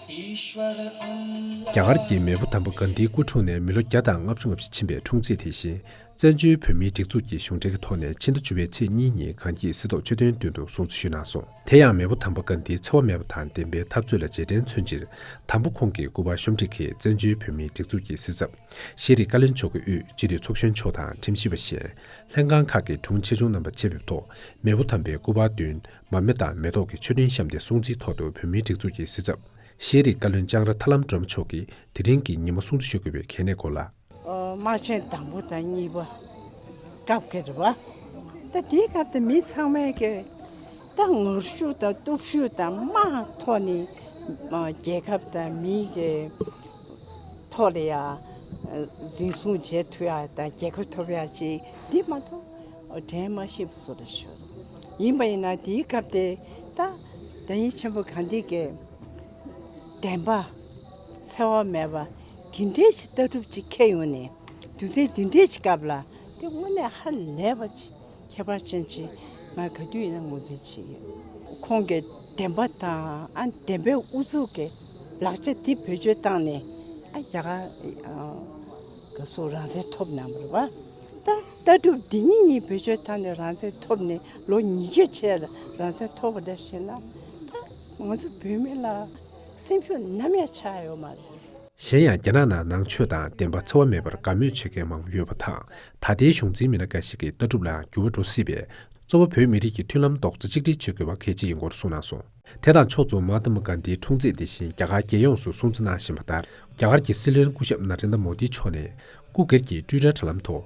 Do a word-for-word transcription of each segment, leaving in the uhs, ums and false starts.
རྒྱ་གར་གྱི་མེས་པོ་དམ་པ་གྷན་དྷིའི་སྐུ་འཁྲུངས་ནས་མི་ལོ་བརྒྱ་དང་ལྔ་བཅུ་ང་བཞི་ཕྱིན་པའི་འཁྲུངས་ཚེས་དེ་བཞིན། བཙན་བྱོལ་བོད་མིའི་སྒྲིག་འཛུགས་ཀྱི་གཞུང་འབྲེལ་གྱི་ཐོག་ནས་ཕྱི་ཟླ་བཅུ་པའི་ཚེས་གཉིས་ཉིན་གངས་སྐྱིད་སྲིད་ཐོག་མཆོད་རྟེན་མདུན་དུ་སྲུང་བརྩི་ཞུས་གནང་སོང་། དེ་ཡང་མེས་པོ་དམ་པ་གྷན་དྷིའི་འཚེ་བ་མེད་པ་དང་བདེན་པའི་འཐབ་རྩོད་ལ་རྗེས་དྲན་མཚོན་ཕྱིར། དམ་པ་ཁོང་གི་སྐུ་པར་ཤོམ་སྒྲིག་གིས་བཙན་བྱོལ་བོད་མིའི་སྒྲིག་འཛུགས་ཀྱི་སྲིད་ཚབ་ཤེས་རིག་བཀའ་བློན་མཆོག་གི་དབུས་སྤྱི་འཐུས་ཚོགས་གཞོན་མཆོག་དང་ཁྲིམས་ཞིབ་པ་གཞན། ལྷན་ཁང་ཁག་གི་དྲུང་ཆེ་ཆུང་རྣམ་པ་ཆེད་ཕེབས་ཐོག་མེས་པོ་དམ་པའི་སྐུ་པར་མདུན་མར་མེ་དང་མེ་ཏོག་གི་མཆོད་སྤྲིན་བཤམས་ཏེ་སྲུང་བརྩིའི་ཐོག་ཏུ་བོད་མིའི་སྒྲིག་འཛུགས་ཀྱི་སྲིད་ཚབ་ཤེས་རིག་བཀའ་བློན་ལྕང་ར་ཐར་ལམ་སྒྲོལ་མ་མཆོག་གིས་དེ་རིང་གི་ཉིན་མོ་སྲུང་བརྩི་ཞུ་དགོས་པའི་གལ་གནད་སྐོར་ལ། ཨོ། དམག་ཆེན་དང་པོ་དང་གཉིས་པ་སྐབས་ཀྱི་རེད་བ། ད་དེའི་སྐབས་དེ་མི་ཚང་མས་ཀྱི་ད་ངར་ཤུགས་དང་སྟོབས་ཤུགས་དང་དམག་ཐོག་ནས་ཨ་རྒྱལ་ཁབ་དང་མིའི་གི་ཐོག་ལ་ཡ་འཛིན་བཟུང་བྱེད་ཐུབ་ཡ་དང་རྒྱལ་ཁ་ཐོབ་ཡ་ཅིག་འདི་མ་གཏོགས་དྲན་མ་ཤེས་པ་བཟོ་འདྲ་ཞིག་ཡོད། ཡིན་པ་ཡིན་ན་དེའི་སྐབས་དེ་ད་བདག་ཉིད་ཆེན་པོ་གྷན་དྷི་གི་བདེན་པ་འཚེ་བ་མེད་པ་དེ་འདྲའི་ཅིག་ལྟ་གྲུབ་ཅིག་འཁྱེར་ཡོང་ནས་དུས་ཚོད་དེ་འདྲའི་ཅིག་སྐབས་ལ་དེ་དངོས་གནས་ཧ་ལས་པ་ཅིག་ཁྱད་པར་ཅན་ཅིག་ང་ག་དུས་ཡིན་ན་ངོས་འཛིན་བྱེད་ཀྱི་ཡོད། ཁོང་གི་བདེན་པ་དང་ཨ་བདེན་པའི་ཨུ་ཚུགས་ཀྱི་ལག་ཆ་དེ་བེད་སྤྱོད་བཏང་ནས་ཨ་རྒྱ་གར་ཨ་ག་སུ་རང་བཙན་ཐོབ་གནང་བ་རེད་བ། ད་ལྟ་གྲུབ་འདི་གཉིས་གཉིས་བེད་སྤྱོད་བཏང་ནས་རང་བཙན་ཐོབ་ནས་ལོ་ཉི་ཤུ་ཆེ་ལ་རང་བཙན་ཐོབ་པ་འདྲ་ཞིག་ན་ད་ང་ཚོ་བོད་མི་ལ་སེམས་ཤུགས་ནམ་ཡང་ཆག་ཡོད་མ་རེད། གཞན་ཡང་རྒྱ་ནག་ནང་ནང་ཆོས་དང་བདེན་པ་འཚེ་བ་མེད་པར་དགའ་མོས་བྱེད་མཁན་མང་པོ་ཡོད་པ་དང་། ད་ལྟའི་གཞུང་འཛིན་མི་སྣ་འགའ་ཞིག་གི་ལྟ་གྲུབ་ལའང་འགྱུར་བ་འགྲོ་སྲིད་པས། གཙོ་བོ་བོད་མི་རིགས་ཀྱི་མཐུན་ལམ་རྡོག་རྩ་གཅིག་སྒྲིལ་བྱེད་དགོས་པ་གལ་ཆེ་ཡིན་སྐོར་གསུངས་གནང་སོང་། དེ་དང་ཕྱོགས་མཚུངས་མ་ཧཱ་ཏ་མ་གྷན་དྷིའི་འཁྲུངས་ཚེས་དེ་བཞིན་རྒྱ་གར་རྒྱལ་ཡོངས་སུ་སྲུང་བརྩི་གནང་བཞིན་པ་ལྟར། རྒྱ་གར་གྱི་སྲིད་བློན་སྐུ་ཞབས་ན་རེན་དྲ་མོ་དི་མཆོག་ནས་སྐུ་སྒེར་གྱི་ཊུའི་ཊར་དྲ་ལམ་ཐོག་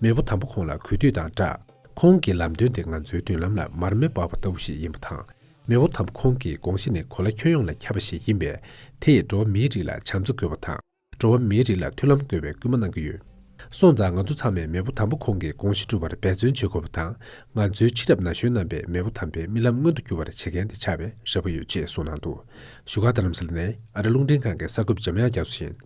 མེས་པོ་དམ་པ་ཁོང་ལ་གུས་འདུད་དང་སྦྲགས། ཁོང་གི་ལམ་སྟོན་དེ་ང་ཚོའི་མདུན་ལམ་ལ་མར་མེ་འབར་བ་ལྟ་བུ་ཞིག་ཡིན་པ་དང་། མེས་པོ་དམ་པ་ཁོང་གི་དགོངས་གཞི་ནི་གོ་ལ་ཁྱོན་ཡོངས་ལ་ཁྱབ་པ་ཞིག་ཡིན་པས། དེ་ཡིས་འགྲོ་བ་མིའི་རིགས་ལ་བྱམས་བརྩེ་དགོས་པ་དང་། འགྲོ་བ་མིའི་རིགས་ལ་མཐུན་ལམ་དགོས་པའི་སྐུལ་མ་གནང་གི་ཡོད། སོང་ཙང་ང་ཚོ་ཚང་མས་མེས་པོ་དམ་པ་ཁོང་གི་དགོངས་གཞི་སྒྲུབ་པར་འབད་བརྩོན་བྱེད་དགོས་པ་དང་། ང་ཚོའི་ཕྱི་རབས་ན་གཞོན་རྣམ་པས་མེས་པོ་དམ་པའི་རྨི་ལམ་མངོན་དུ་འགྱུར་བར་བྱེད་མཁན་དེ་ཆགས་པས་རེ་བ་ཡོད་ཅེས་གསུངས་གནང་འདུག་བཞུགས་སྒར་རྡ་རམ་ས་ལ་ནས་ཨ་རི་རླུང་འཕྲིན་ཁང་གི་གསར་འགོད་པ་འཇམ་དབྱངས་རྒྱ་མཚོ་ཡིན།